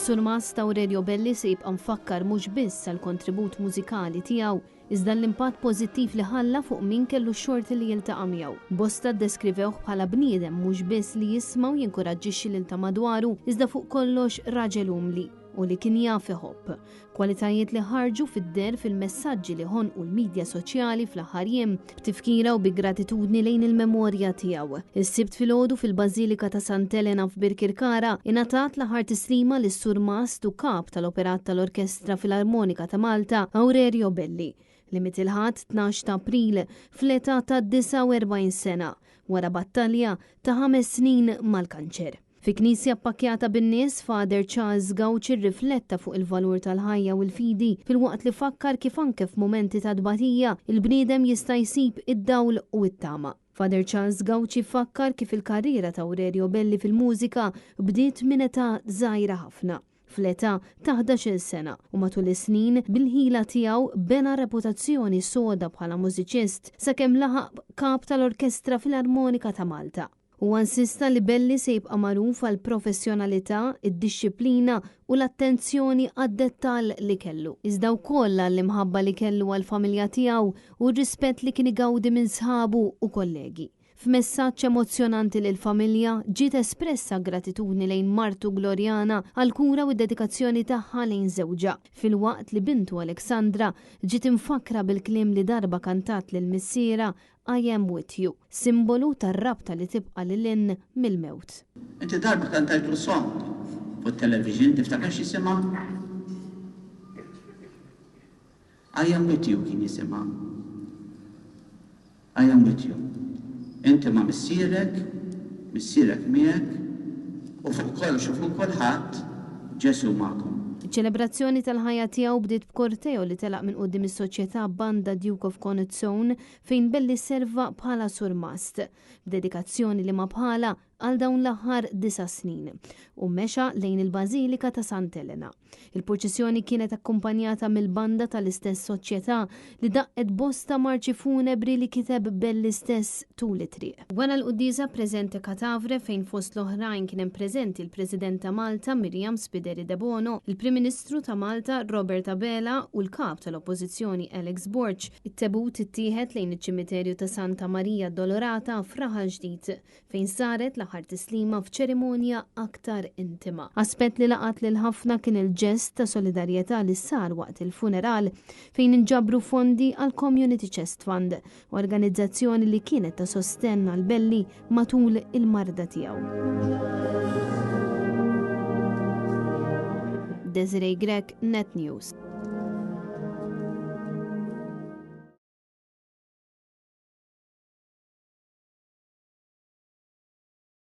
Is-Surmast Aurelio Belli se jibqa' mfakkar mhux biss għall-kontribut mużikali tiegħu, iżda l-impatt pożittiv li ħalla fuq min kellu x-xorti li jiltaqa' miegħu. Bosta ddeskrivewh bħala bniedem mhux biss li jisma' u jinkuraġġixxi lil ta' madwaru, iżda fuq kollox raġel umli u li kien jaf iħobb. Kwalitajiet li ħarġu fid-deher fil-messaġġi li ħonqu l-midja soċjali fl-aħħar jiem, b'tifkira u bi gratitudni lejn il-memorja tiegħu. Is-Sibt filgħodu fil-Bażilika ta' Sant'Elena f'Birkirkara ingħatat l-aħħar tislima lis-Surmast u Kap tal-Operat tal-Orkestra Filarmonika ta' Malta, Aurelio Belli, li miet il-Ħadd 12 ta' April fl-età ta' 49 sena, wara battalja ta' ħames snin mal-kanċer. Fi knisja ppakkjata bin-nies, Father Charles Gauci rrifletta fuq il-valur tal-ħajja u l-fidi, filwaqt li fakkar kif anke f'mumenti ta' tbatija, il-bniedem jista' jsib id-dawl u t-tama. Father Charles Gauci fakkar kif il-karriera ta' Aurelio Belli fil-mużika bdiet minn età żgħira ħafna, fl-età ta' ħdax-il sena, u matul is-snin, bil-ħila tiegħu bena reputazzjoni soda bħala mużiċist sakemm laħaq Kap tal-Orkestra Filarmonika ta' Malta. Huwa insista li Belli se jibqa' magħruf għall-professjonalità, id-dixxiplina u l-attenzjoni għad-dettall li kellu, iżda wkoll għall-imħabba li kellu għall-familja tiegħu u r-rispett li kien igawdi minn sħabu u kollegi. F'messaġġ emozzjonanti lill-familja, ġiet espressa gratitudni lejn martu Gloriana għall-kura u d-dedikazzjoni tagħha lejn żewġha, filwaqt li bintu Alexandra ġiet imfakkra bil-kliem li darba kantat lil missierha I am with you, simbolu tar-rabta li tibqa' lil hinn mill-mewt. Inti darba kantajtlu song fuq it-television, tiftakar x'jisimha? I am with you kien jisimha. I am with you. Inti ma' missierek, missierek miegħek, u fuq kollox u fuq kulħadd, Ġesù magħkom. Iċ-ċelebrazzjoni tal-ħajja tiegħu bdiet b'korteo li telaq minn quddiem is-Soċjetà Banda Duke of Connaught fejn Belli serva bħala surmast, b'dedikazzjoni liema bħalha għal dawn l-aħħar disa' snin, u mexa lejn il-Bażilika ta' Sant'Elena. Il-purċissjoni kienet akkumpanjata mill-banda tal-istess soċjetà li daqqet bosta marċi funebri li kiteb Belli stess tul it-triq. Wara l-quddiesa preżente Catavre fejn fost l-oħrajn kien hemm preżenti l-President ta' Malta Myriam Spideri Debono, il-Prim Ministru ta' Malta Robert Abela u l-Kap tal-Oppożizzjoni Alex Borg, it-tebut ittieħed lejn iċ-ċimiterju ta' Santa Marija Addolorata f'Raħal Ġdid fejn saret l-aħħar tislima f'ċerimonja aktar intima. Aspett li laqat lil ħafna kien il-ġest ta' solidarjetà li sar waqt il-funeral fejn inġabru fondi għall-Community Chest Fund, organizzazzjoni li kienet ta' sostenn għal Belli matul il-marda tiegħu. Desiree Grech, Net News.